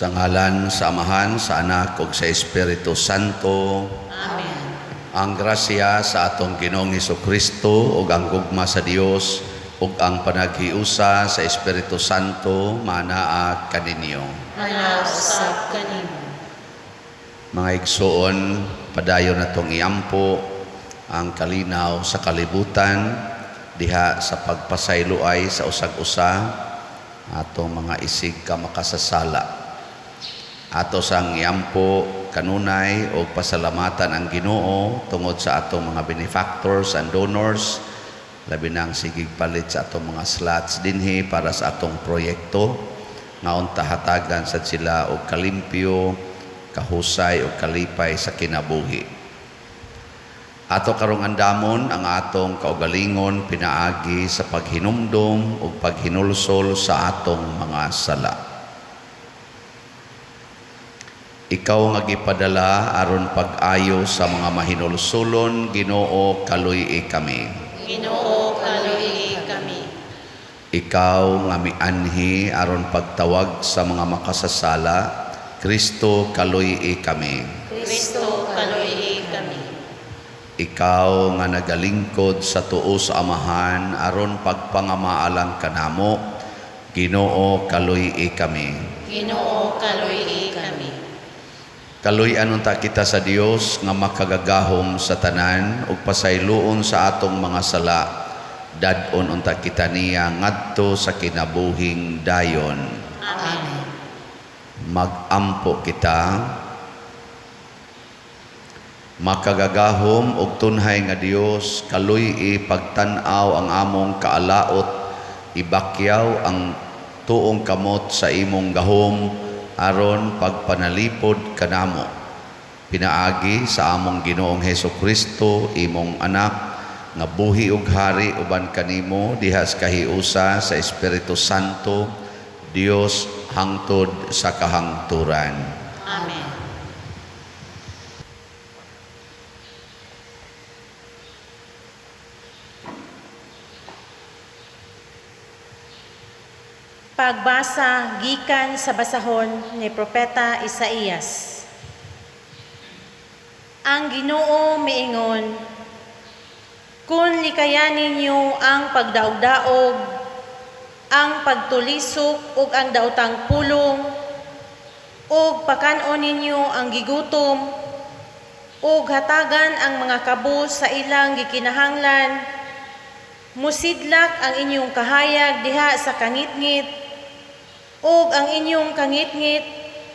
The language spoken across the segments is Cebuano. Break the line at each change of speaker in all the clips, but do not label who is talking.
Sa ngalan sa Amahan, sa Anak ug sa Espiritu Santo.
Amen.
Ang grasya sa atong Ginoong Kristo ug ang gugma sa Dios ug ang panaghiusa sa Espiritu Santo manaa kaninyo.
Manaa usab kanimo.
Mga igsoon, padayon natong iampo ang kalinaw sa kalibutan diha sa pagpasayloay sa usag-usa atong mga isig ka makasasala. Ato sang iampo kanunay og pasalamatan ang Ginoo tungod sa atong mga benefactors and donors, labi na ang sigig palit sa atong mga slots dinhi para sa atong proyekto nga unta hatagan sad sila og kalimpyo, kahusay ug kalipay sa kinabuhi. Ato karong andamon ang atong kaugalingon pinaagi sa paghinumdom ug paghinulsol sa atong mga sala. Ikaw nga gipadala aron pag-ayo sa mga mahinulsulon, Ginoo, kaluy-i kami.
Ginoo, kaluy-i kami.
Ikaw nga mianhi aron pagtawag sa mga makasasala, Kristo, kaluy-i kami.
Kristo, kaluy-i kami.
Ikaw nga nagalingkod sa tuo sa Amahan aron pagpangamaalang kanamo, Ginoo, kaluy-i kami.
Ginoo, kaluy-i kami.
Kaluy-an unta kita sa Dios nga makagagahom sa tanan ug pasayloon sa atong mga sala. Dad-on unta kita niya ngadto sa kinabuhing dayon.
Amen.
Mag-ampo kita. Makagagahom ug tunhay nga Dios, kaluy-i pagtan-aw ang among kaalaot, ibakyaw ang tuong kamot sa imong gahom aron pagpanalipod kanamo. Pinaagi sa among Ginoong Hesus Kristo, imong anak, nga buhi ug hari uban kanimo diha sa kahiusa sa Espiritu Santo, Dios hangtod sa kahangturan.
Amen.
Pagbasa gikan sa basahon ni Propeta Isaías. Ang Ginoo miingon, kun likayan ninyo ang pagdaog-daog, ang pagtulisok ug ang daotang pulong, ug pakan-on ninyo ang gigutom, ug hatagan ang mga kabus sa ilang gikinahanglan, musidlak ang inyong kahayag diha sa kangitngit, ug ang inyong kangitngit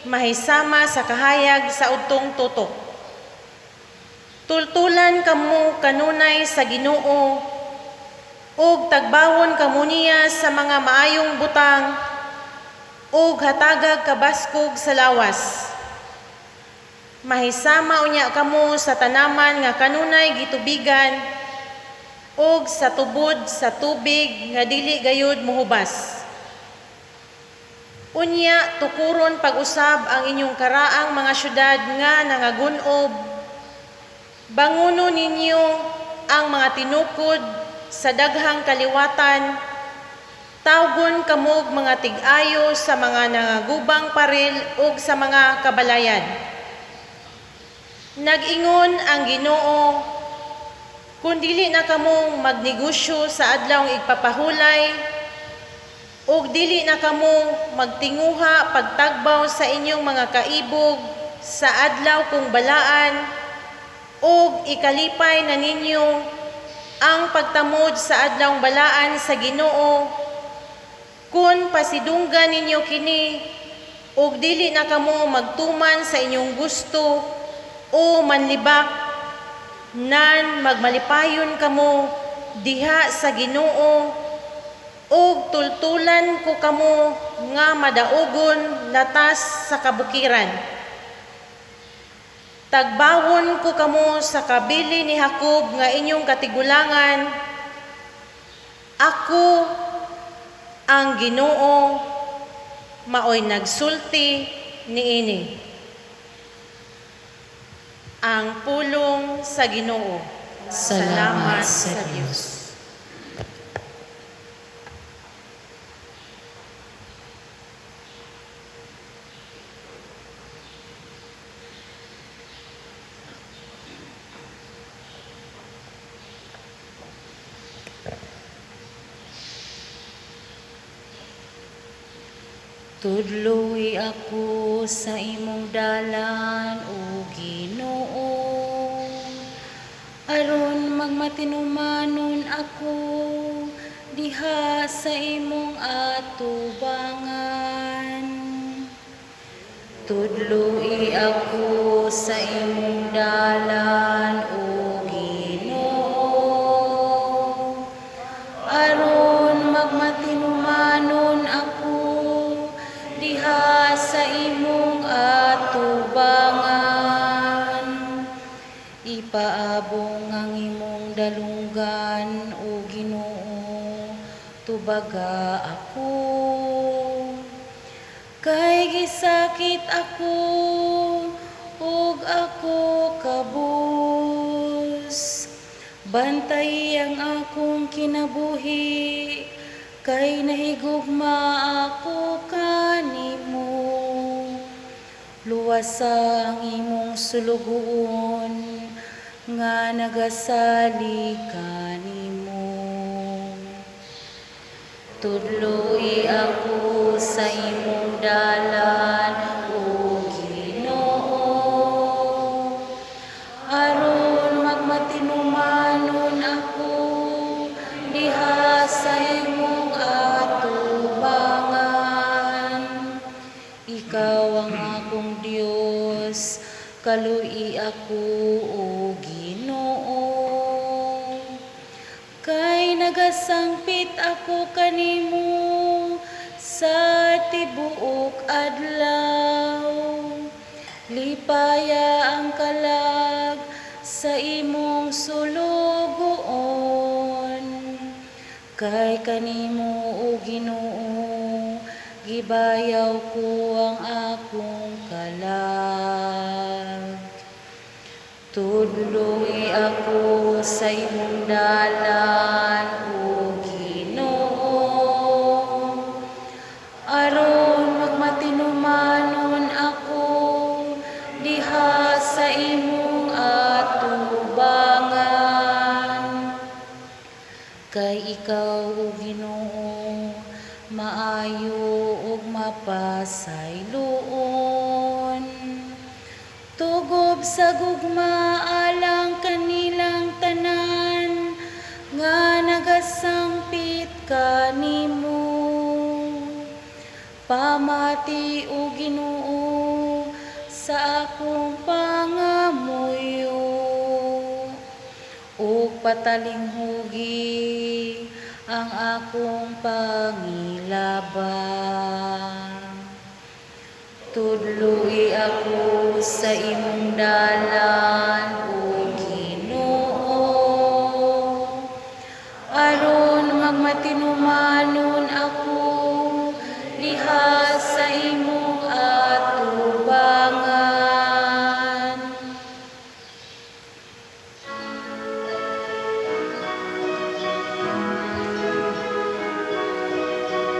mahisama sa kahayag sa udtong tutok. Tultulan kamo kanunay sa Ginoo, ug tagbawon kamo niya sa mga maayong butang, ug hatagag kabaskog sa lawas. Mahisama unya kamo sa tanaman nga kanunay gitubigan, ug sa tubod sa tubig nga dili gayud mohubas. Unya tukuron pag-usab ang inyong karaang mga syudad nga nangagun-ob. Banguno ninyo ang mga tinukod sa daghang kaliwatan. Tawgon kamog mga tig-ayo sa mga nangagubang paril ug sa mga kabalayan. Nag-ingon ang Ginoo, kun dili na kamo magnegosyo sa adlawng igpapahulay, ug dili na kamo magtinguha pagtagbaw sa inyong mga kaibog sa adlaw kung balaan, ug ikalipay na ninyo ang pagtamod sa adlawng balaan sa Ginoo, kun pasidunggan ninyo kini, ug dili na kamo magtuman sa inyong gusto o manlibak, nan magmalipayon kamo diha sa Ginoo, ug tultulan ko kamo nga madaugon latas sa kabukiran. Tagbawon ko kamo sa kabili ni Jacob nga inyong katigulangan. Ako ang Ginoo, maoy nagsulti niini. Ang pulong sa Ginoo.
Salamat sa Dios. Tudloi ako sa imong dalan, o Ginoo, aron magmatinumanon ako diha sa imong atubangan. Tudloi ako sa imong dalan, o Ginoo, aron magmatinumanon ako diha sa imong atubangan. Ipaabong ang imong dalunggan, o Ginoo, tubaga ako. Kay gisakit ako ug ako kabus. Bantay ang akong kinabuhi, kay nahigugma ako kanimo. Luwasa ang imong sulugoon nga nagasalig kanimo. Tudloi ako sa imong dalan, o Ginoo, aron magmatinumanon ako diha sa imong atubangan. Ikaw ang akong Dios, kalui ako, o Ginoo. Kay nagasangpit ako kanimo sa tibuok adlaw. Lipaya ang kalag sa imong sulugoon. Kay kanimo, o Ginoo, gibayaw ko ang akong kalag. Tudloi ako sa imong dalan, o Ginoo, aron magmatinumanon ako diha sa imong atubangan. Kay ikaw, o Ginoo, maayo ug mapasayloon. Tugob sa gugma alang kanilang tanan nga nagasangpit kanimo. Pamati, o Ginoo, sa akong pangamuyo ug patalinghugi ang akong pangilaba. Tudloi ako sa imong dalan, o Ginoo, aron magmatinumanon ako diha sa imong atubangan.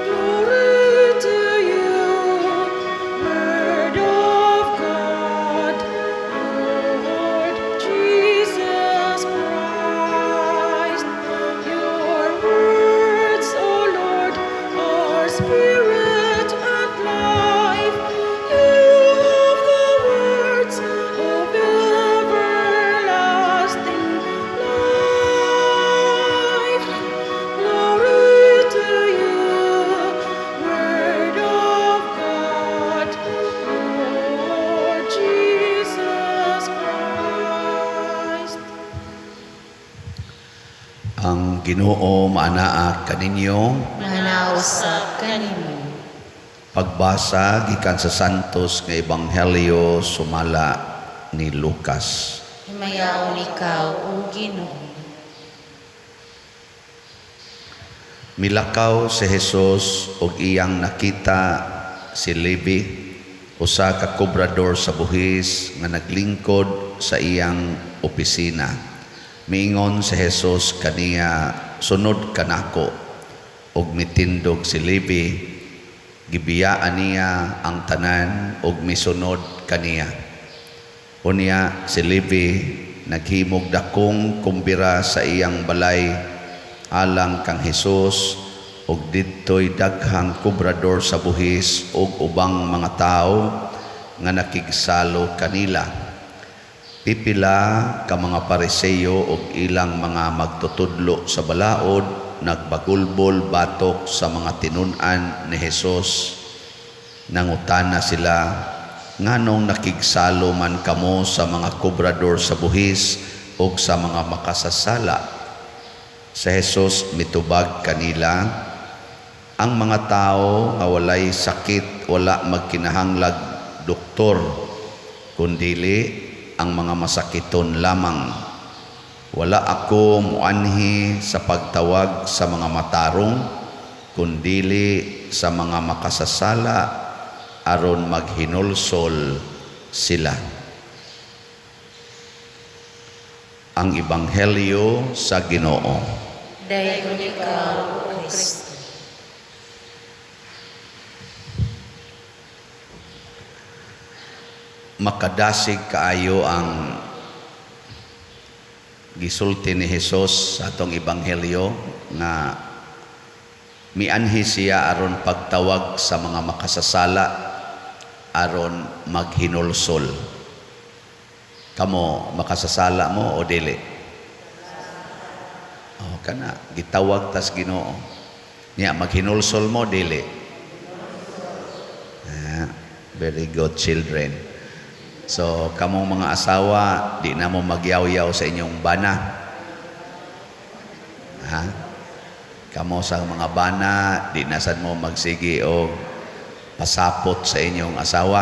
Glory to you, Word of God, Lord Jesus Christ. Your words, O Lord, are spirit and life. You have the words of everlasting life. Glory to you, Word of God, Lord Jesus Christ.
Ang Ginoo maanaa kaninyo.
Maanaa usab kanimo.
Pagbasa gikan sa Santos nga Ebanghelyo sumala ni Lucas.
Himayaon ikaw, o Ginoo.
Milakaw si Jesus ug iyang nakita si Levi, usa ka kobrador sa buhis nga naglingkod sa iyang opisina. Miingon si Jesus kaniya, "Sunod kanako." Ug mitindog si Levi, gibiyaan niya ang tanan ug misunod kaniya. Unya si Levi naghimog dakong kumbira sa iyang balay alang kang Jesus Ug didto'y daghang kobrador sa buhis ug ubang mga tawo nga nakigsalo kanila. Pipila ka mga Pariseo ug ilang mga magtutudlo sa balaod nagbagulbol batok sa mga tinun-an ni Hesus. Nangutana sila, "Nganong nakigsalo man kamo sa mga kobrador sa buhis ug sa mga makasasala?" Si Jesus mitubag kanila, "Ang mga tao nga walay sakit wala magkinahanglag doktor, kundili ang mga masakiton lamang. Wala ako muanhi sa pagtawag sa mga matarong, kundili sa mga makasasala aron maghinulsol sila." Ang Ebanghelyo sa Ginoo.
Daygon ikaw, O Kristo.
Makadasig kaayo ang gisulti ni Hesus sa atong ebanghelyo nga mianhi siya aron pagtawag sa mga makasasala aron maghinulsol. Kamo, makasasala mo o dili? O kana gitawag tas Ginoo. Nya maghinulsol mo dili? Very good, children. So, kamong mga asawa, di na mo magyaw-yaw sa inyong bana. Ha? Kamo sa mga bana, di na sad mo magsigi og pasapot sa inyong asawa.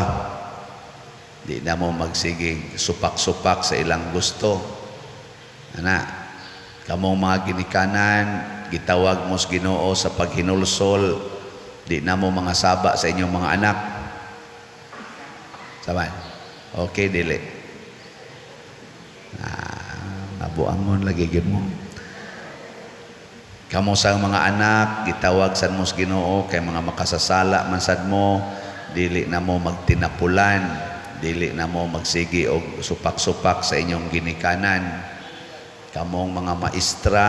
Di na mo magsigi supak-supak sa ilang gusto. Ana, kamong mga ginikanan, gitawag mo sa Ginoo sa paghinulsol, di na mo mga saba sa inyong mga anak. Saman? Okay, dili. Nabuangon lagi gyud mo. Kamo sa mga anak, gitawag sad mo sa Ginoo kay mga makasasala man sad mo, dili na mo magtinapulan, dili na mo magsigi og supak-supak sa inyong ginikanan. Kamong mga maestra,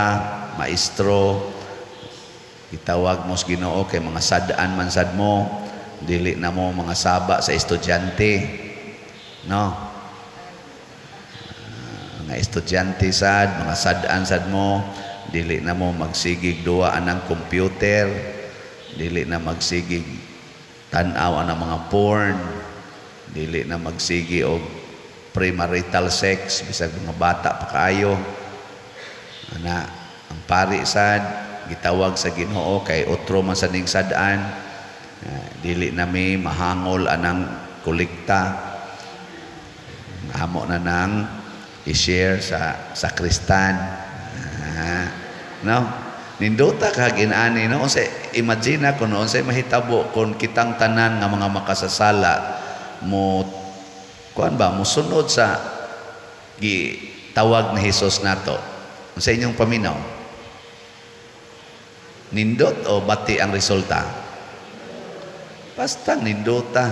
maestro, gitawag mo sa Ginoo kay mga sad-an man sad mo, dili na mo mga saba sa estudyante. No? Mga estudyante sad, mga sad-an sad mo, dili na mo magsigig duwa anang computer, dili na magsigig tan-aw anang mga porn, dili na magsigi og premarital sex bisag mga bata pa kaayo. Ana, ang pari sad gitawag sa Ginoo kay otro man sad ning sad-an, dili na mi mahangol anang kolekta. Amo na nang i-share sa sakristan. No? Nindota kag inani, no? Unsa imagine ako, no, unsay mahitabo kung kitang tanan nga mga makasasala mo kuan ba mosunod sa gitawag ni Hesus nato. Unsa inyong paminaw? Nindot o bati ang resulta? Basta nindota.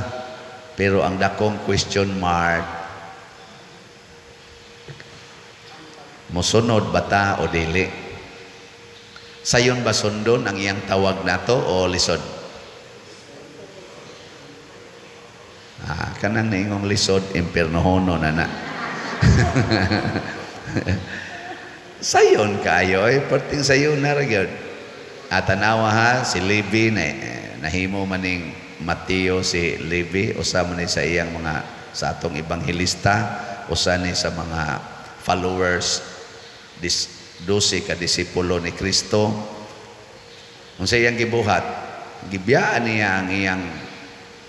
Pero ang dakong question mark, mosunod bata o dili? Sayon ba sundon ang iyang tawag nato o lisod? Kanang niingong lisod, impiernohono na na. Sayon kaayo, perting sayon na ra gyud. Tanawa ha, si Levi na, nahimo maning Mateo si Levi, usa man ni sa iyang mga sa atong ebanghelista, usa ni sa mga followers 12 ka disipulo ni Kristo. Unsa iyang gibuhat? Gibiyaan niya ang iyang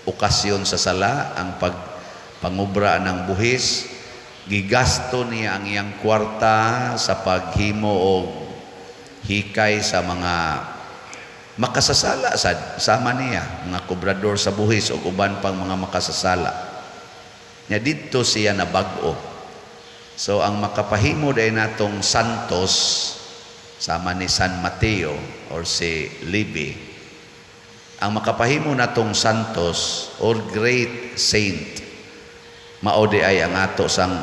okasyon sa sala, ang pagpangubra ng buhis. Gigasto niya ang iyang kwarta sa paghimo og hikay sa mga makasasala sad sama niya, mga kobrador sa buhis ug uban pang mga makasasala. Nya didto siya nabag-o. So ang makapahimo day natong santos sama ni San Mateo or si Levi, ang makapahimo natong santos or great saint, mao di ay ang ato sang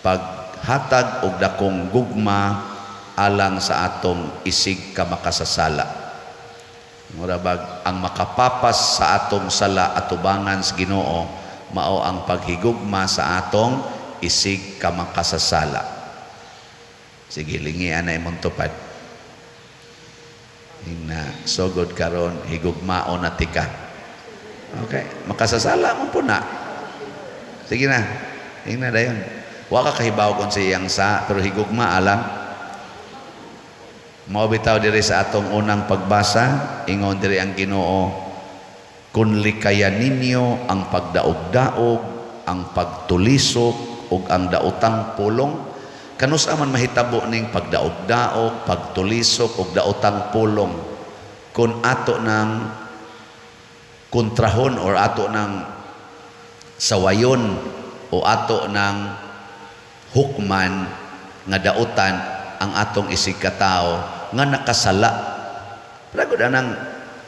paghatag og dakong gugma alang sa atong isig ka makasasala. Mura bag ang makapapas sa atong sala atubangan sa Ginoo mao ang paghigugma sa atong isig ka makasasala. Sige, lingian na imong tupad. Ingna sugod karon, higugmaon na tika. Okay, makasasala mo po na. Sige na. Ingna dayon. Wa ka kahibaw kung sa iyang sa, pero higugma alang. Mao bitaw diri sa atong unang pagbasa, ingon diri ang Ginoo, "Kun likayan ninyo ang pagdaog-daog, ang pagtulisok ug ang daotang pulong." Kanus-a man mahitabo ning pagdaog-daog, pagtulisok ug daotang pulong kun ato ng kontrahon or ato ng sawayon o ato ng hukman nga dautan ang atong isig katao nga nakasala? Pero anang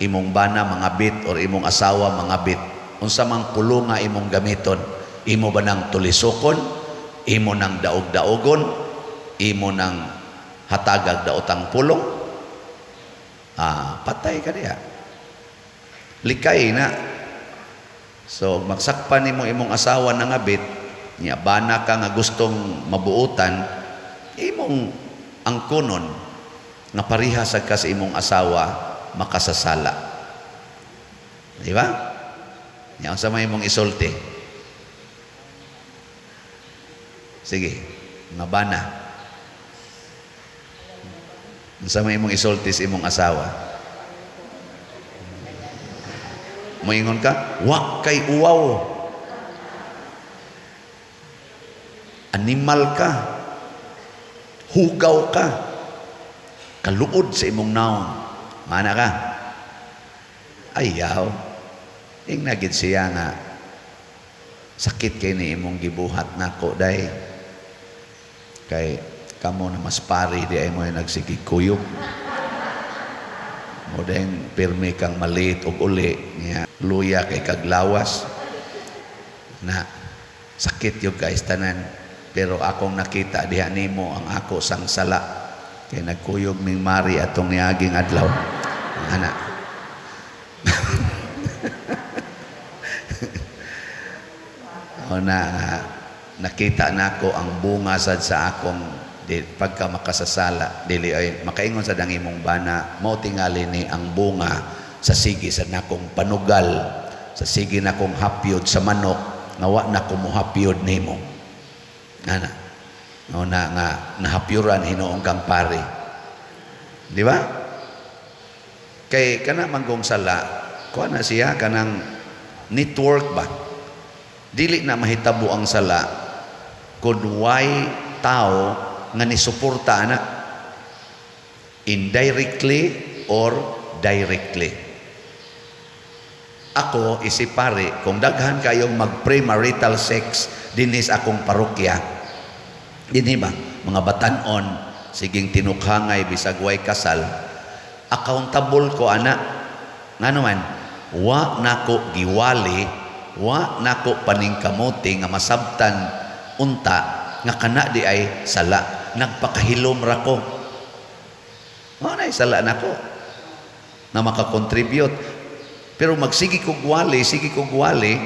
imong bana mangabit or imong asawa mangabit, unsa mang pulong nga imong gamiton? Imo ba nang tulisokon? Imo nang daog-daogon? Imo nang hatagag daotang pulong? Ah, patay ka diha. Likay na. So magsakpan nimo imong asawa nangabit nya, bana ka nga gustong mabuotan, imong angkonon nga pareha sad ka sa imong asawa makasasala. Di ba? Nya unsa may imong isulti? Sige, nga bana. Unsa may imong isulti sa imong asawa? Moingon ka, "Wa kay uwaw. Animal ka. Hugaw ka. Kaluod sa imong naong." Mana ka? Ayaw. Ingna gid siya nga, "Sakit kay ni imong gibuhat nako, day. Kay kamo na mas pari di ay mo nagsigig kuyog. Mo dahil pirmi kang malit og uli niya, luya kay kaglawas na sakit yung guys tanan, pero akong nakita diha nimo ang ako sang sala kay nagkuyog ning mari atong niaging adlaw." Ana. O na nakita nako ang bunga sad sa akong di, pagka makasasala. Dili ay makaingon sad ang imong bana, mao tingali ni ang bunga sa sige sa nakong panugal, sa sige nakong hapyod sa manok nga wa na ko mohapyod nimo. Ana. O na nga nahapyuran hinuon kang pare. Di ba? Kay kana manggong sala, kuha na siya kanang network ba? Dili na mahitabo ang sala kung way tao nga nisuporta ana, indirectly or directly. Ako isipare, kung daghan kayong mag-premarital sex dinhi sa akong parokya, dinhi ba mga batan-on siging tinukhangay bisag way kasal, accountable ko ana. Ngano man wa nako giwali, wa nako paningkamuti nga masabtan unta nga kana di ay sala. Nagpakahilom ra ko. Mao na sala nako na makakontribute. Pero magsige kog wali, sige kog wali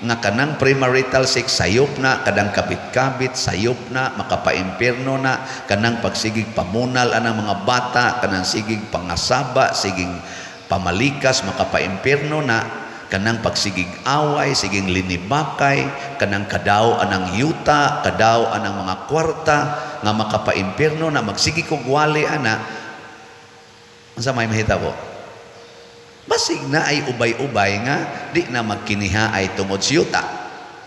nga kanang premarital sex sayop na, kadang kabit-kabit sayop na, makapaimpierno na, kanang pagsigig pamunal anang mga bata, kanang sigig pangasaba, sigig pamalikas, makapaimpierno na, kanang pagsigig away, sigig linibakay, kanang kadaw anang yuta, kadaw anang mga kwarta nga makapaimpierno na, magsige kog wali ana, unsa may mahitabo? Basig na ay ubay-ubay nga di na magkiniha ay tungod sa yuta,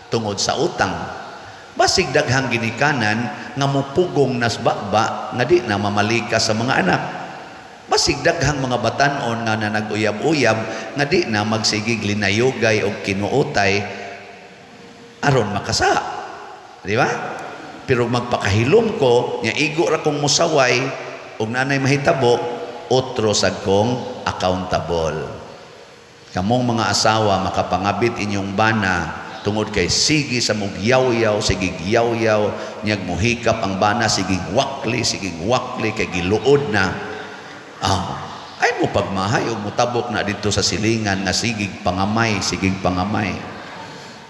tungod sa utang. Basig daghang ginikanan nga mupugong nas baba nga di na mamalika sa mga anak. Basig daghang mga batan-on nga na nag-uyab-uyab nga di na magsigig linayugay og kinuutay aron makasa. Di ba? Pero magpakahilom ko, nya igo ra kong musaway og nanay mahitabo, otro sad kong accountable. Kamong mga asawa, makapangabit inyong bana tungod kay sige sa mong yaw-yaw, sige yaw-yaw, nyag muhikap ang bana, sige wakli kay giluod na. Ah, ay Ay mo pagmahay og mutabok na dito sa silingan nga sigig pangamay, sigig pangamay.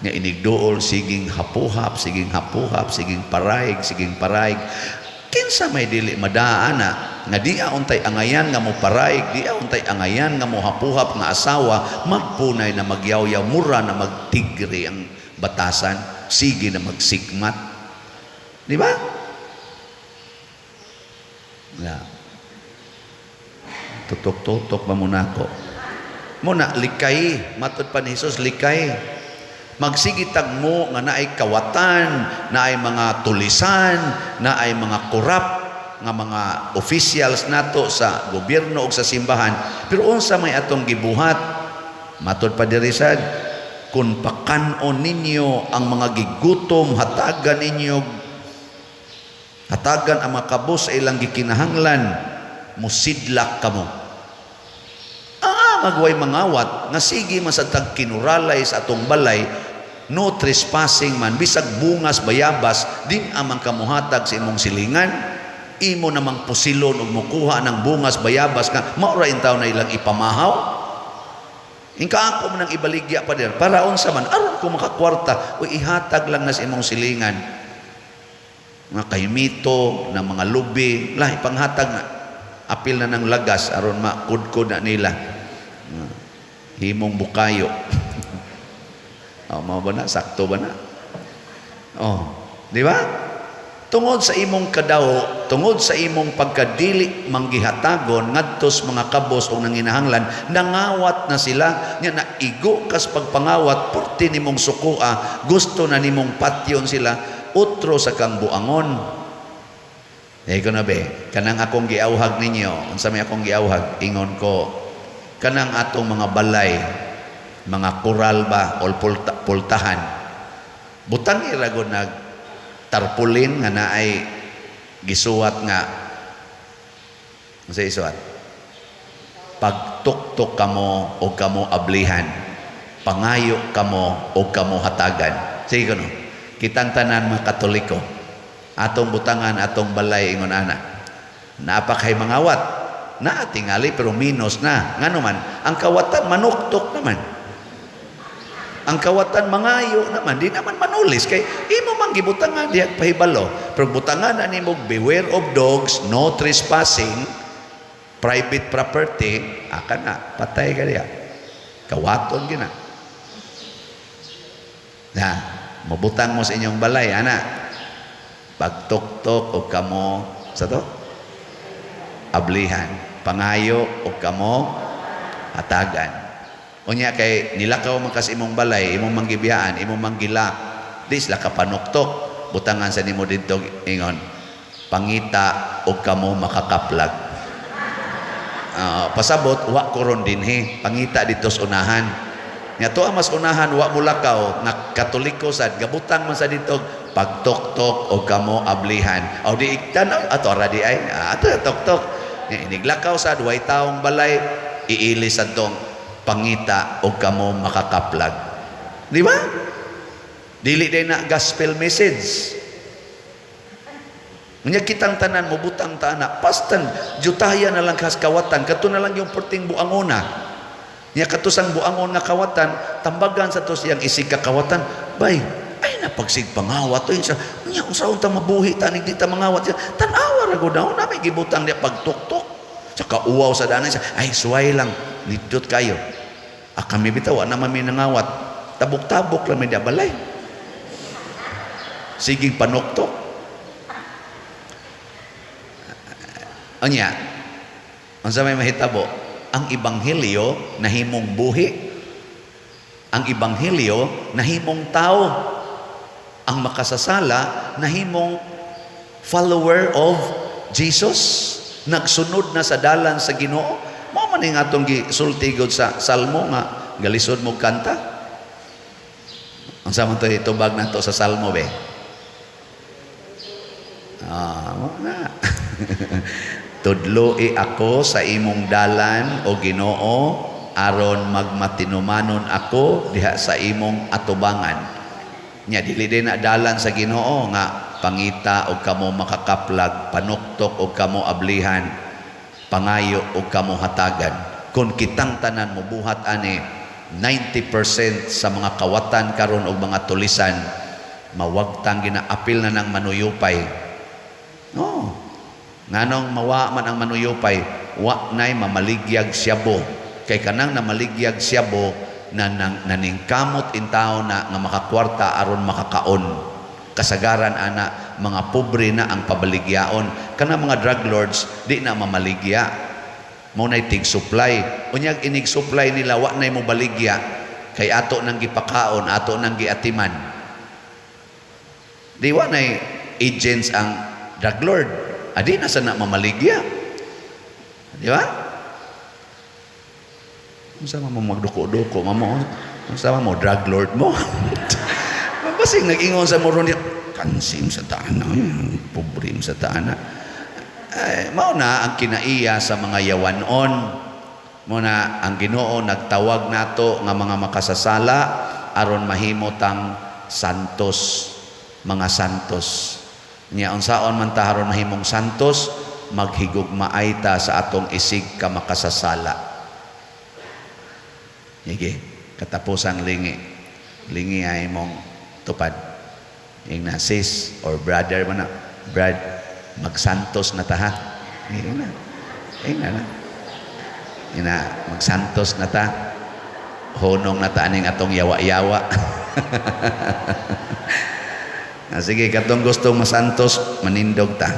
Nga inigduol siging hapuhap, siging hapuhap, siging paraig, siging paraig. Kinsa may dili madaan na nga di'a untay angayan nga mo paraig, di'a untay angayan nga mo hapuhap nga asawa, magpunay na magyawyaw, mura na magtigre ang batasan, sige na magsigmat. Di ba? Na. Tutok-tutok ba muna ako? Muna, likay. Matod pa ni Jesus, likay. Magsigitag mo nga naay kawatan, naay mga tulisan, naay mga korap nga mga officials nato sa gobyerno o sa simbahan. Pero unsa may atong gibuhat? Matod pa diri sad, kung pakan-on ninyo ang mga gigutom, hatagan ninyo, hatagan ang mga kabos sa ilang gikinahanglan, musidlak kamo. Magway mangawat nga sige man sa tag kinuralay sa atong balay, no trespassing man, bisag bungas bayabas din amang kamuhatag sa imong silingan, imo namang pusilon og mukuha ng bungas bayabas nga mao ra intaw na ilang ipamahaw. Inka ako man ang ibaligya pa dir para unsa man aron ko makakwarta, o ihatag lang na sa imong silingan mga kaymito na mga lubi lah, ipanghatag na apil na ng lagas aron makudkod na nila himong bukayo. Oh, mao ba na? Sakto ba na? Oh, di ba? Tungod sa imong kadawo, tungod sa imong pagkadili manggihatagon ngadto sa mga kabos o nanginahanglan, nangawat na sila nya naigo kas pagpangawat, purti nimong sukua, gusto na nimong patyon sila, utro sa kang buangon. Eh ko na be, kanang akong giawhag ninyo, unsa may akong giawhag, ingon ko, kanang atong mga balay, mga koral ba o pultahan, butang irago nag tarpulin nga naay gisuwat nga unsa isuwat, pagtuktok kamo o kamo ablihan, pangayo kamo o kamo hatagan. Sige kuno, kitang tanan mga Katoliko, atong butangan atong balay ingon ana, napakay mangawat naa tingali pero minus na, ngano man ang kawatan manuktok naman, ang kawatan mangayo naman, di naman manulis kay imo man gibutangan diha pahibalo, pero butangan na nimo beware of dogs, no trespassing, private property, aka na patay ka diha, kawaton gina na mabutang mo sa inyong balay ana, pagtuktok o kamo sa to ablihan, pangayo o kamo hatagan. Unya kay nilakaw man kas imong balay, imong manggibiyaan, imong manggilak, di sila kapanuktok, butangan sa nimo didto ingon, pangita o kamo makakaplag. Pasabot wa koron dinhi, pangita dito sa unahan. Nya to mas unahan wa mulakaw nga Katoliko sad gabutang man sa dito pagtuktok o kamo ablihan. O di iktan ato ra di ay ato tuktok. Nya iniglakaw sad way taong balay, iili sad tong pangita o kamo makakaplag. Di ba? Dili day na gospel message. Unya kitang tanan mobutang ta ana, pastan jutaya na lang kas kawatan, kadto na lang yung perting buangona. Nya katusang buangon nga kawatan, tambagan sa tos iyang isig kakawatan, bay, ay napagsig pangawat to siya. Nya unsa unta mabuhi ta ning di ta mangawat siya. Tan-awa ra gud na may gibutang niya pagtuktok. Sa kauwaw sa danan siya, ay suway lang, nindot kayo. Ah, kami bitaw, wa naman mi nangawat. Tabok-tabok lang may balay. Siging panuktok. Unya, unsa may mahitabo? Ang ebanghelyo nahimong buhi. Ang ebanghelyo nahimong tao. Ang makasasala nahimong follower of Jesus. Nagsunod na sa dalan sa Ginoo. Mao man ning atong gisulti gud sa Salmo nga galisod mo kanta. Unsa man to itubag nato sa Salmo be? Ah, mo na. Tudloi ako sa imong dalan o Ginoo, aron magmatinumanon ako diha sa imong atubangan. Nya dili din na dalan sa Ginoo nga pangita og kamo makakaplag, panuktok og kamo ablihan, Pangayo og kamo hatagan. Kung kitang tanan mobuhat ani, 90% sa mga kawatan karon og mga tulisan mawagtang, ginaapil na ng manuyupay. No. Nganong mawa man ang manuyupay? Wa nay mamaligyag siyabo. Kay kanang namaligyag siyabo na nang naningkamot intawo na nga makakwarta aron makakaon. Kasagaran ana, mga pobre na ang pabaligyaon. Kana mga drug lords di na mamaligya. Mao nay tig supply. Unyag inig supply nila, wa nay mobaligya kay ato nang gipakaon, ato nang giatiman. Di wa nay agents ang drug lord. Adi na sa na mamaligya. Di ba? Unsa man mo magduko-duko, mamo? Unsa man mo, drug lord mo? Basing nag-ingon sa moro niya, kansim sa taana, pobre sa taana. Ay, mao na ang kinaiya sa mga yawanon. Mao na ang Ginoo nagtawag nato nga mga makasasala aron mahimo tang santos, mga santos. Nya unsaon man ta aron mahimong santos? Maghigugmaay ta sa atong isig ka makasasala. Sige, katapusang lingi. Lingi ay mong tupad. Yung na sis or brother mo na, "Brad, magsantos na ta, ha." Yung na. Yung na na. Yung na, "Magsantos na ta. Hunong na ta aning atong yawa-yawa." Ah, sige, katong gustong masantos, manindog ta.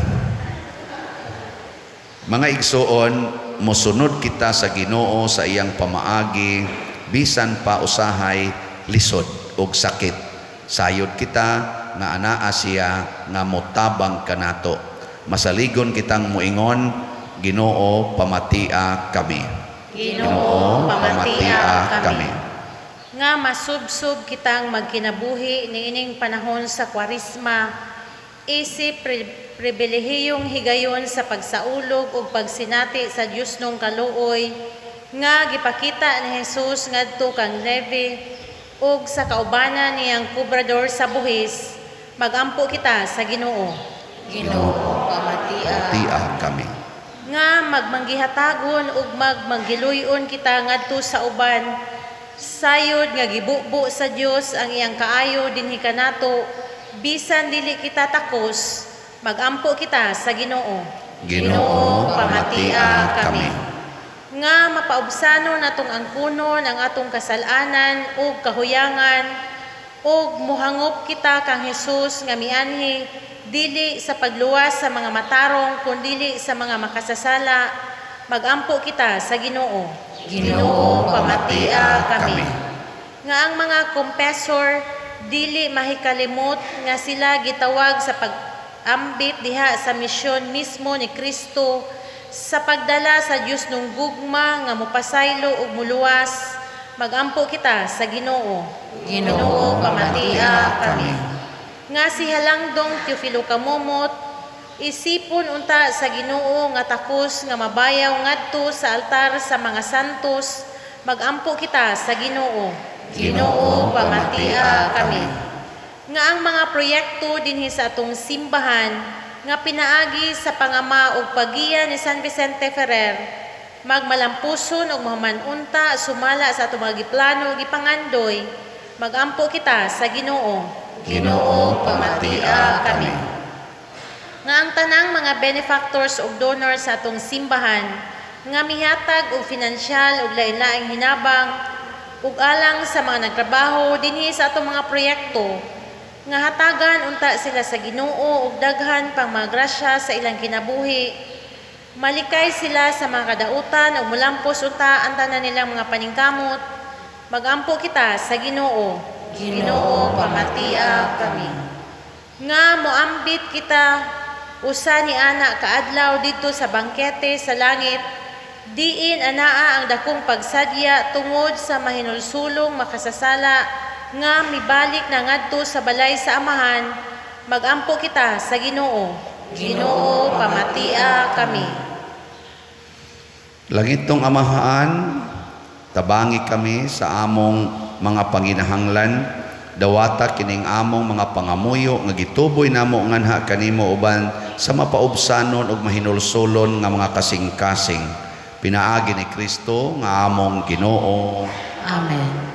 Mga igsuon, mosunod kita sa Ginoo sa iyang pamaagi bisan pa usahay lisod og sakit. Sayod kita nga anaa siya nga motabang kanato. Masaligon kitang moingon, "Ginoo, pamatia kami."
Ginoo, pamatia kami. Nga masubsob kitang magkinabuhi niining panahon sa Kwaresma isip pribilehiyong higayon sa pagsaulog ug pagsinati sa Diosnong kaluoy nga gipakita ni Jesus ngadto kang Levi ug sa kaubanan niyang kobrador sa buhis, magampo kita sa Ginoo.
Ginoo, pamatia.
Pamatia kami.
Nga magmanggihatagon ug magmanggiluyon kita ngadto sa uban sayod nga gibubo sa Dios ang iyang kaayo dinhi kanato bisan dili kita takos, magampo kita sa Ginoo.
Ginoo, pamatia kami.
Nga mapaubsanon natong angkunon ang atong kasal-anan ug kahuyangan ug muhangop kita kang Hesus nga mianhi dili sa pagluwas sa mga matarong kundili sa mga makasasala, magampo kita sa Ginoo.
Ginoo, pamatia kami.
Nga ang mga confessor dili mahikalimot nga sila gitawag sa pag-ambit diha sa misyon mismo ni Kristo sa pagdala sa Diosnong gugma nga mopasaylo ug muluwas, magampo kita sa Ginoo.
Ginoo, pamatia kami.
Nga si Halangdong Teofilo Camomot isipon unta sa Ginoo nga takos nga mabayaw ngadto sa altar sa mga santos, magampo kita sa Ginoo.
Ginoo, pamatia kami.
Nga ang mga proyekto dinhi sa atong simbahan nga pinaagi sa pangama ug paggiya ni San Vicente Ferrer magmalampuson ug mahuman unta sumala sa atong mga giplano ug gipangandoy, magampo kita sa Ginoo.
Ginoo, pamatia kami.
Nga ang tanang mga benefactors ug donors sa atong simbahan nga mihatag og finansyal ug lain-laing hinabang ug alang sa mga nagtrabaho dinhi sa atong mga proyekto, nga hatagan unta sila sa Ginoo og daghan pang mga grasya sa ilang kinabuhi, malikay sila sa mga kadautan ug mulampos unta ang tanan nilang mga paningkamot, magampo kita sa Ginoo.
Ginoo, pamatia kami.
Nga moambit kita usa ni ana kaadlaw didto sa bangkete sa langit, diin anaa ang dakong pagsadya tungod sa mahinulsulong makasasala nga mibalik na ngadto sa balay sa Amahan, magampo kita sa Ginoo.
Ginoo, pamatia kami.
Langitnong Amahan, tabangi kami sa among mga panginahanglan. Dawata kining among mga pangamuyo nga gituboy namo nganha kanimo uban sa mapaubsanon ug mahinulsolon nga mga kasing-kasing. Pinaagi ni Kristo nga among Ginoo.
Amen.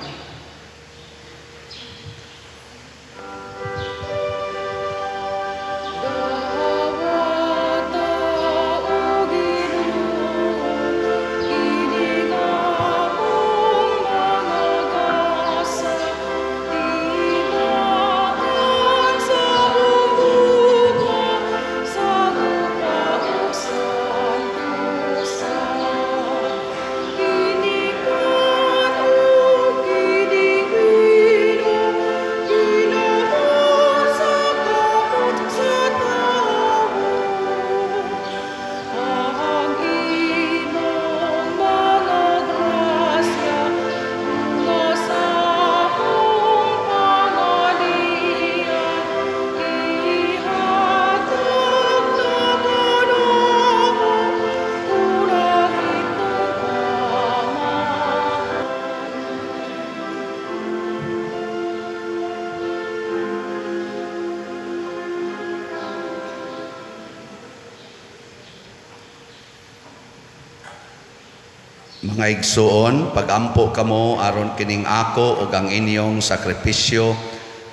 Mga igsuon, pagampo kamo aron kining ako ug ang inyong sakripisyo,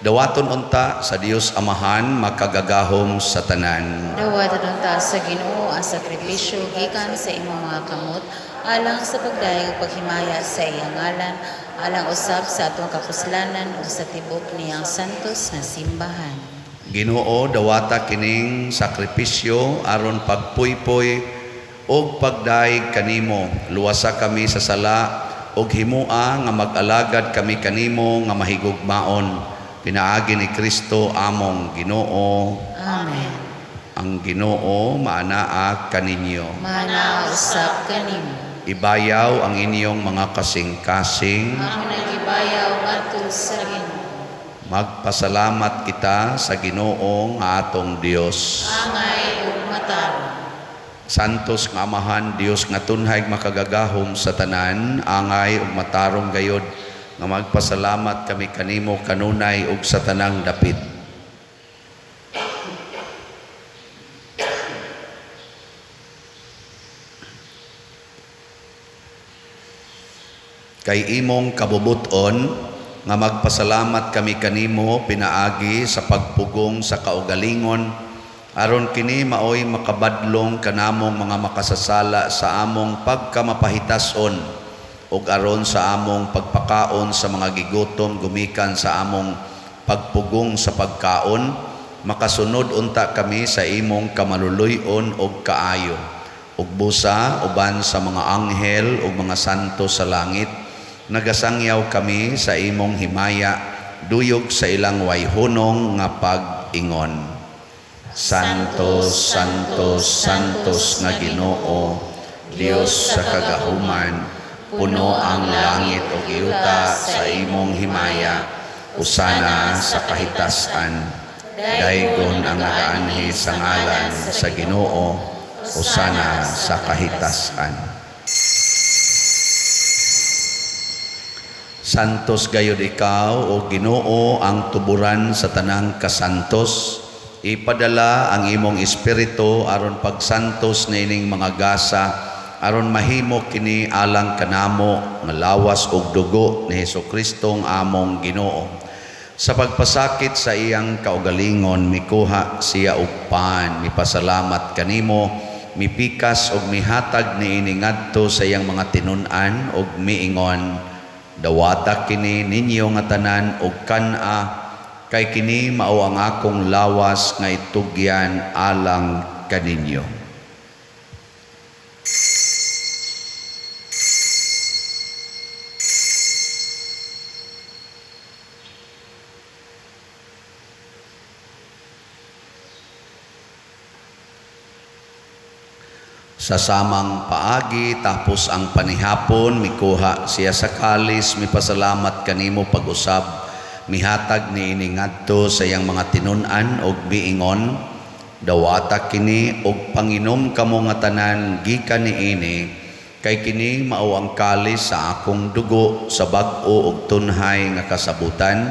dawaton unta sa Dios Amahan makagagahom sa tanan.
Dawaton unta sa Ginoo ang sakripisyo gikan sa imong mga kamot alang sa pagdayeg ug paghimaya sa iyang ngalan, alang usab sa atong kapuslanan ug sa tibok niyang santos nga simbahan.
Ginoo, dawata kining sakripisyo aron pagpuypoy og pagdayeg kanimo. Luwasa kami sa sala og himua nga mag-alagad kami kanimo nga mahigugmaon. Pinaagi ni Kristo among Ginoo.
Amen.
Ang Ginoo maanaa kaninyo.
Maanaa usab kanimo.
Ibayaw ang inyong mga kasing-kasing.
Amo nagibayaw ngadto sa Ginoo.
Magpasalamat kita sa Ginoo nga atong Dios.
Angay ug matarong.
Santos nga Amahan, Dios nga tunhay makagagahom sa tanan, angay ug matarong gayod nga magpasalamat kami kanimo kanunay ug sa tanang dapit. Kay imong kabubuton nga magpasalamat kami kanimo pinaagi sa pagpugong sa kaugalingon, aron kini maoy makabadlong kanamong mga makasasala sa among pagkamapahitason ug aron sa among pagpakaon sa mga gigutom gumikan sa among pagpugong sa pagkaon, makasunod unta kami sa imong kamaluluy-on ug kaayo. Ug busa uban sa mga anghel ug mga santo sa langit, nagasangyaw kami sa imong himaya, duyog sa ilang wayhunong nga pag-ingon. Santo, Santo, Santos nga Ginoo, Dios sa kagahuman, puno ang langit ug yuta sa imong himaya, usana sa kahitasan. Daygon ang nagaanhi sa ngalan sa Ginoo, usana sa kahitasan. Santos gayud ikaw, o Ginoo, ang tuburan sa tanang kasantos. Ipadala ang imong espiritu aron pagsantos niining mga gasa, aron mahimo kini alang kanamo nga lawas ug dugo ni Hesukristo ang among Ginoo. Sa pagpasakit sa iyang kaugalingon, mikuha siya og pan, mipasalamat kanimo, mipikas og mihatag niini ngadto sa iyang mga tinun-an og miingon, dawata kini ninyo nga tanan og kan-a, kay kini mao ang akong lawas nga itugyan alang kaninyo. Sa samang paagi, tapos ang panihapon, mikuha siya sa kalis, mipasalamat kanimo pag-usab, mihatag niini ngadto sa iyang mga tinun-an og miingon, dawata kini og panginom kamo nga tanan gikan niini, kay kini mao ang kalis sa akong dugo sa bag-o og tunhay nga kasabutan,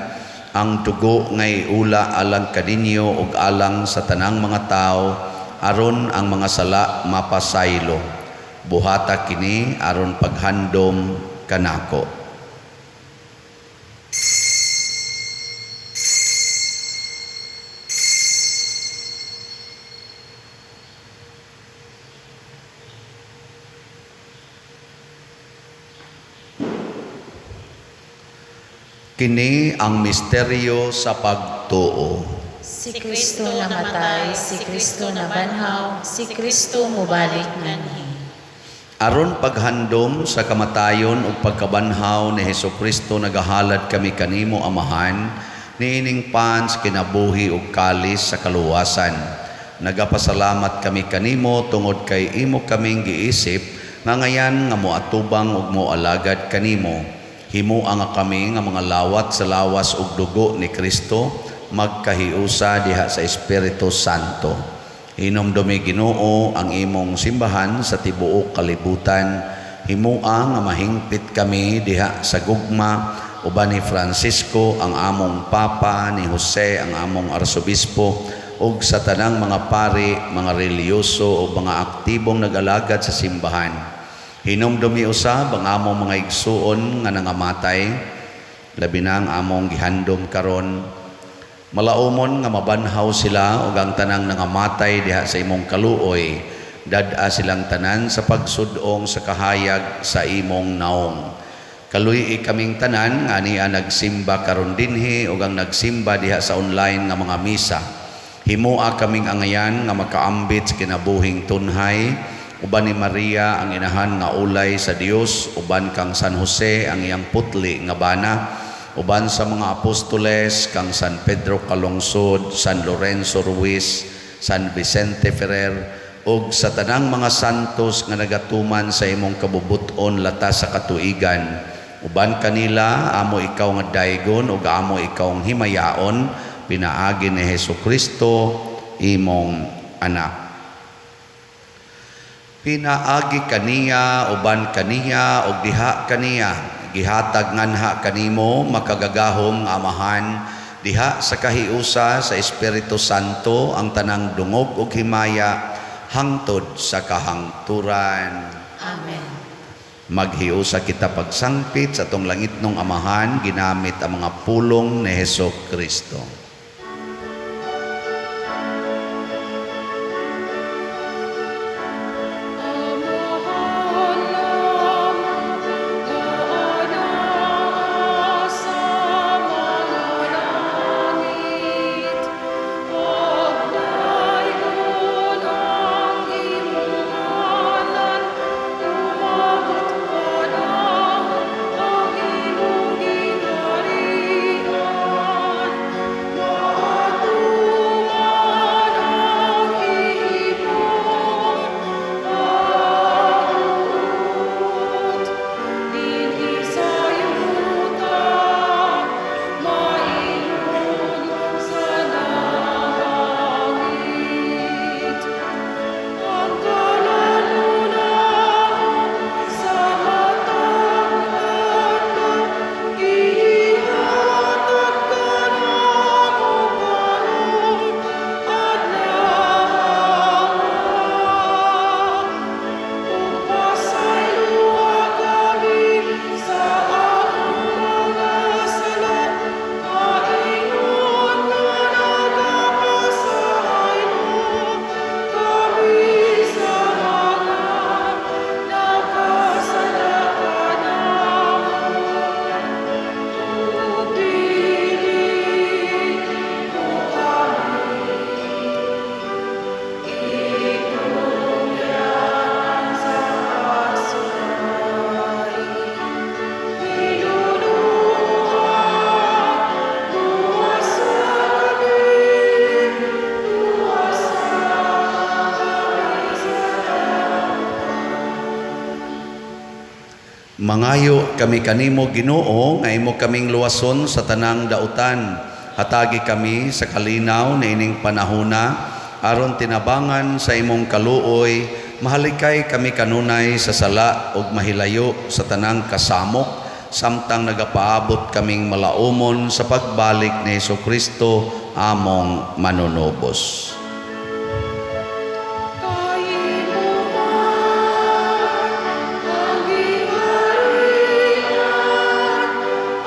Ang dugo nga iula alang kaninyo ug alang sa tanang mga tawo aron ang mga sala mapasaylo. Buhata kini aron paghandom kanako. Kini ang misteryo sa pagtuo.
Si Kristo namatay, si Kristo nabanhaw, si Kristo mubalik nganhi.
Aron paghandom sa kamatayon ug pagkabanhaw ni Hesukristo, nagahalad kami kanimo, Amahan, niining pan sa kinabuhi ug kalis sa kaluwasan. Nagapasalamat kami kanimo tungod kay imo kaming giisip nga ngayan nga moatubang ug moalagad kanimo. Himoa nga kami nga mga lawat sa lawas ug dugo ni Kristo magkahiusa diha sa Espiritu Santo. Hinumdumi, Ginoo, ang imong simbahan sa tibuok kalibutan. Himoa nga mahingpit kami diha sa gugma uban ni Francisco ang among Papa, ni Jose ang among Arsobispo, ug sa tanang mga pari, mga relihiyoso ug mga aktibong nag-alagad sa simbahan. Hinumdumi usab ang among mga igsuon nga nangamatay, labi na ang among gihandom karon. Malaumon nga mabanhaw sila ug ang tanang nangamatay diha sa imong kaluoy. Dad-a silang tanan sa pagsud-ong sa kahayag sa imong naong. Kaluy-i kaming tanan nga ania nagsimba karon dinhi ug ang nagsimba diha sa online nga mga misa. Himoa kaming angayan nga makaambit sa kinabuhing tunhay uban ni Maria ang inahan nga ulay sa Dios, uban kang San Jose ang iyang putli nga bana, uban sa mga apostoles kang San Pedro Calungsod, San Lorenzo Ruiz, San Vicente Ferrer, ug sa tanang mga santos nga nagatuman sa imong kabubut-on latas sa katuigan. Uban kanila amo ikaw nga daygon ug amo ikaw ang himayaon pinaagi ni Hesukristo imong anak. Pinaagi kaniya, uban kaniya, ug diha kaniya, gihatag nganha kanimo, makagagahom nga Amahan, diha sa kahiusa sa Espiritu Santo ang tanang dungog ug himaya hangtod sa kahangturan.
Amen.
Maghiusa kita pagsangpit sa atong langitnong Amahan ginamit ang mga pulong ni Heso Kristo.
Amahan namo nga anaa sa mga langit, Pagdaygon ang imong ngalan, Umabot panahon ang imong gingharian, Maatuman ang imong pagbuot, Dinhi sa yuta, maingon sa langit. Ang kalanunan sa matag adlaw, ihatag kanamo karong adlaw. Ug pasayloa kami sa among mga sala, maingon nga nagapasaylo kami sa mga nakasala kanamo. Ug dili mo kami itugyan sa pagsuway. Hinunua, luwasa kami, luwasa kami sa
Mangayo kami kanimo, Ginoo, nga imo kaming luwason sa tanang dautan. Hatagi kami sa kalinaw niining panahona aron tinabangan sa imong kaluoy mahalikay kami kanunay sa sala ug mahilayo sa tanang kasamok. samtang nagapaabot kaming malaumon sa pagbalik ni Hesukristo among manunubos.
Kay imo ang gingharian,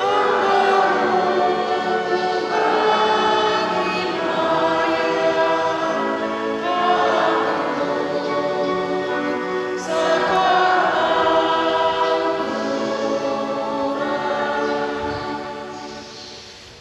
ang gahom ug ang himaya, hangtod sa kahangturan.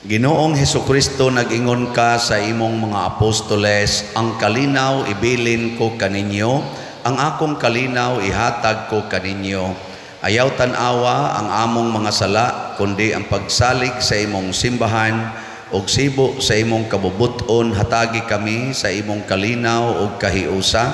Ginoong Hesukristo, nag-ingon ka sa imong mga apostoles, "Ang kalinaw ibilin ko kaninyo, ang akong kalinaw ihatag ko kaninyo. Ayaw tan-awa ang among mga sala, kundi ang pagsalig sa imong simbahan ug sibo sa imong kabubut-on, hatagi kami sa imong kalinaw ug kahiusa.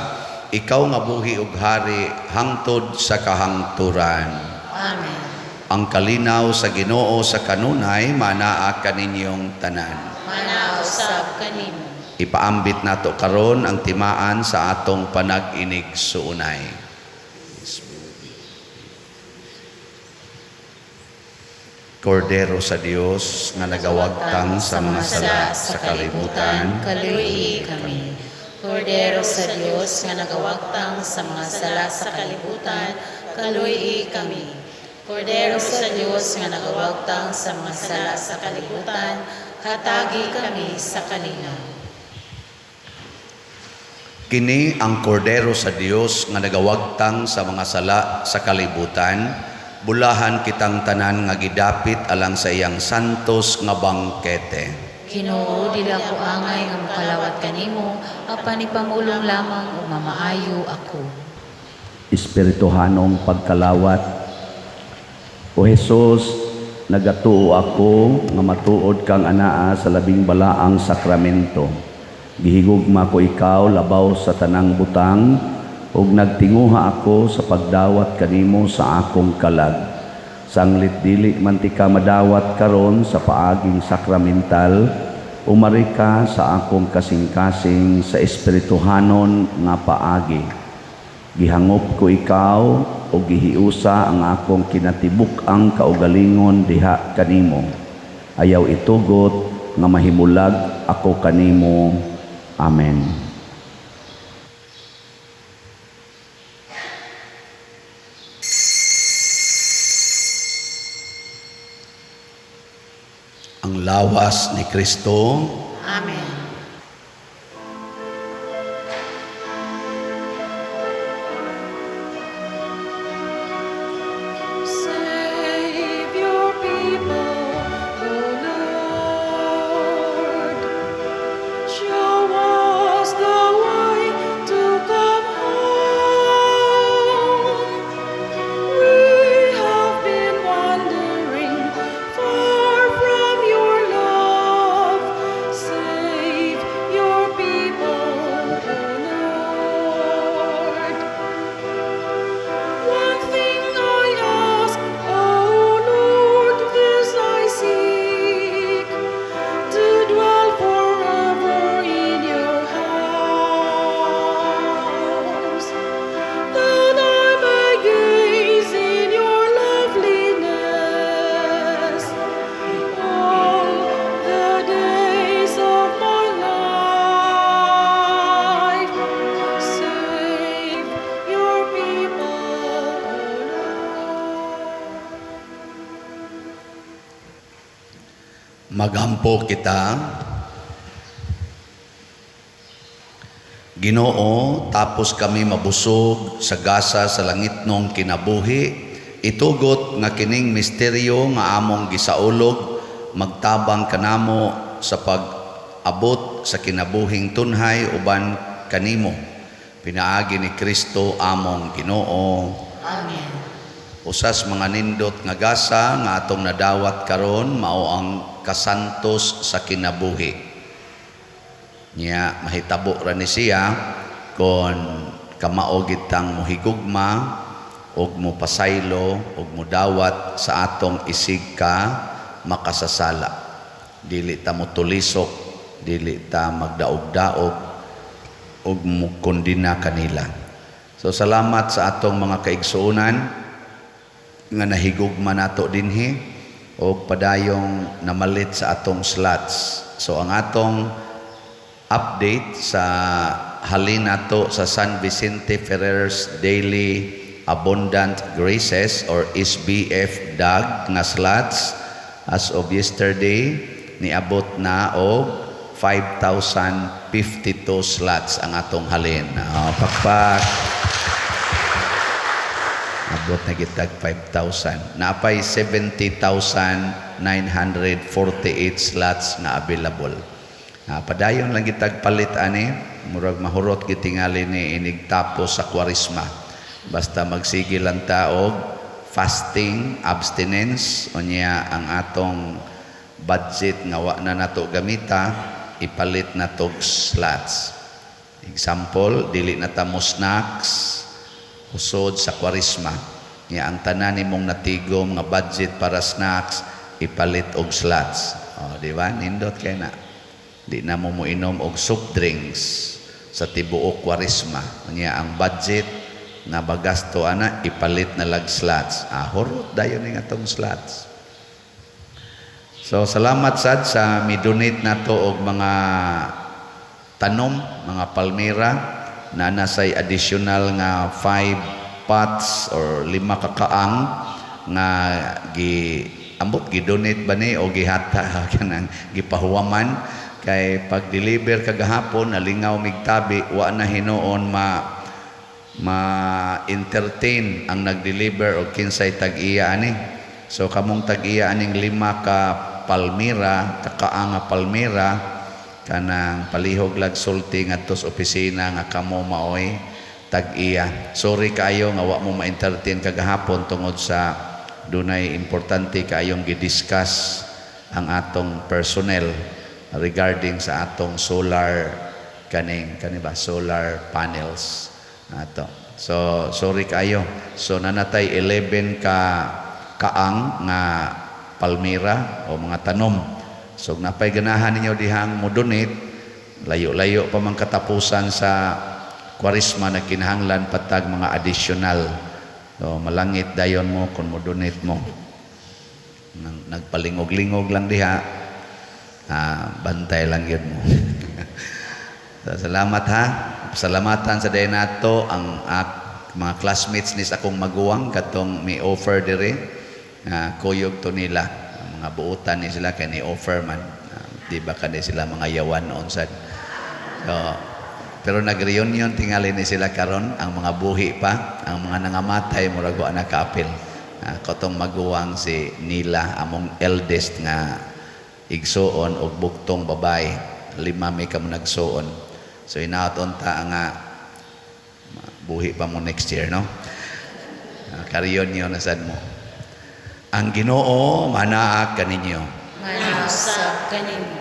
Ikaw nga buhi ug hari hangtod sa kahangturan."
Amen.
Ang kalinaw sa Ginoo sa kanunay manaa kaninyong tanan.
Manaa usab kanimo.
Ipaambit nato karon ang timaan sa atong panag-inig-suunay. Kordero sa Dios nga nagawagtang sa mga sala sa kalibutan,
kaluy kami. Kordero sa Dios nga nagawagtang sa mga sala sa kalibutan, kaluy kami. Kordero sa Dios nga nagawagtang sa mga sala sa kalibutan, hatagi kami sa kalinaw.
Kini ang Kordero sa Dios nga nagawagtang sa mga sala sa kalibutan, bulahan kitang tanan nga gidapit alang sa iyang santos nga bangkete.
Ginoo, dili ako angay nga mokalawat kanimo, apan ipamulong lamang ug mamaayo ako.
Espirituhanong pagkalawat. O Hesus, nagatuo ako nga matuod kang anaa sa labing balaang sakramento. Gihigugma ko ikaw labaw sa tanang butang ug nagtinguha ako sa pagdawat kanimo sa akong kalag. Sanglit dili man tika madawat karon sa paaging sakramental, umari ka sa akong kasing-kasing sa espirituhanon nga paagi. Gihangop ko ikaw o gihiusa ang akong kinatibuk-ang kaugalingon diha kanimo. Ayaw itugot nga mahimulag ako kanimo. Amen. Ang lawas ni Kristo.
Amen.
Save your people, O Lord. Show us the way to come home. We have been wandering far from your love. Save your people, O Lord. One thing I ask, O Lord, this I seek, to dwell forever in your house, that I may gaze in your loveliness all the days of my life. Save your people, O Lord.
Magampo kita. Ginoo, tapos kami mabusog sa gasa sa langitnong kinabuhi, itugot nga kining misteryo nga among gisaulog magtabang kanamo sa pag-abot sa kinabuhing tunhay uban kanimo. Pinaagi ni Kristo among Ginoo.
Amen.
Usas mga nindot nga gasa nga atong nadawat karon mao ang kasantos sa kinabuhi. Nya mahitabo ra ni siya kon kamao gitang mohigugma ug mopasaylo ug modawat sa atong isig ka makasasala. Dili ta motulisok, dili ta magdaog-daog ug mokondena kanila. So salamat sa atong mga kaigsuonan nga nahigugma nato dinhi og padayong namalit sa atong slots. So ang atong update sa halin nato sa San Vicente Ferrer's Daily Abundant Graces or SBF DAG nga slots, as of yesterday niabot na og 5,052 slots ang atong halin. Oh, pakpak. Abot na gitag 5,000. Naapay 70,948 slots nga available. Padayon lang gitag palit ani, murag mahurot gitingali ni inig tapos sa Kwaresma. Basta magsige lang ta og fasting, abstinence, unya ang atong budget nga wa na nato gamita, ipalit na tog slots. Example, dili na ta mo snacks usod sa Kwaresma. Nga ang tanan nimong natigom nga budget para snacks, ipalit og slots. O, di ba? Nindot kay na. Di na mo moinom og soft drinks sa tibuok Kwaresma. Nya ang budget nga bagasto ana, ipalit na lag slots. Ah, hurot dayon ning atong slots. So salamat sad sa mi-donate nato og mga tanom, mga palmera na nasay additional nga 5 pots or 5 ka kaang nga gi ambot gi-donate ba ni o gihata, kanang gipahuwaman, kay pag-deliver kagahapon nalingaw mig tabi, wa na hinuon ma ma-entertain ang nag-deliver og kinsay tag-iya ani. So kamong tag-iya aning 5 ka palmira, kakaang nga palmira, kanang palihog lag sulti ngadto sa opisina nga kamo maoy tag-iya. Sorry kaayo nga wa mo ma-entertain kagahapon tungod sa dunay importante kaayong gi-discuss ang atong personnel regarding sa atong solar, kaning kani ba, solar panels ato. So sorry kaayo. So nanatay 11 ka kaang nga palmira o mga tanom. So napay ganahan ninyo dihang mo donate, layo-layo pa man katapusan sa Kwaresma, nagkinahanglan patag mga additional. So malangit dayon mo kung mo donate mo. Nang nagpalingog-lingog lang diha, bantay lang yun mo. So, salamat ha. Salamatan sa day nato ang mga classmates ni sa akong maguwang katong mi offer diri, kuyog to nila. Ang mga buutan ni sila kay ni offer man. Di ba kani sila mga yawan noon sad. So, pero nag-reunion tingali ni sila karon, ang mga buhi pa, ang mga nangamatay murag wa na kaapil. Katong maguwang si Nila, among eldest nga igsuon og buktong babae. 5 mi kamo nagsuon. So inaton ta nga buhi pa mo next year, no? Ka-reunion na sad mo. Ang Ginoo manaa kaninyo.
Manausab kanimo.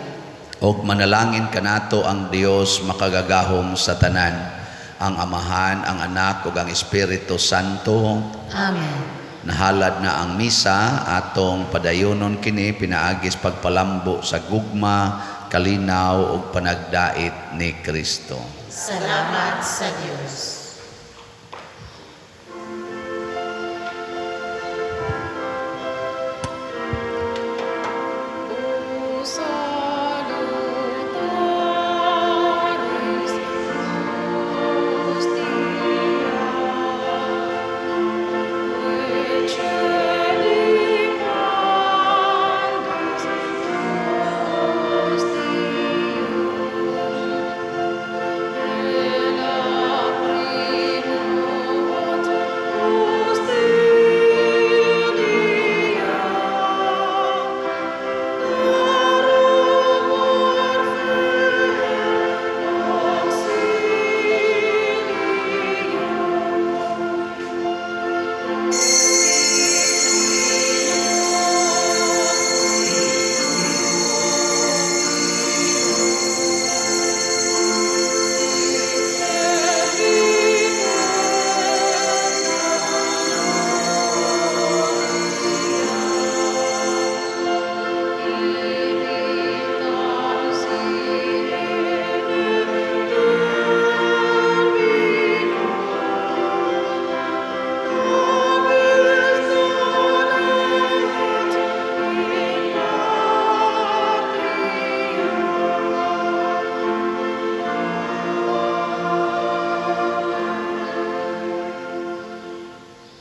Og manalangin kanato ang Dios makagagahom sa tanan, ang Amahan, ang Anak ug ang Espiritu Santo.
Amen.
Nahalad na ang misa, atong padayonon kini pinaagis pagpalambo sa gugma, kalinaw ug panagdait ni Kristo.
Salamat sa Dios.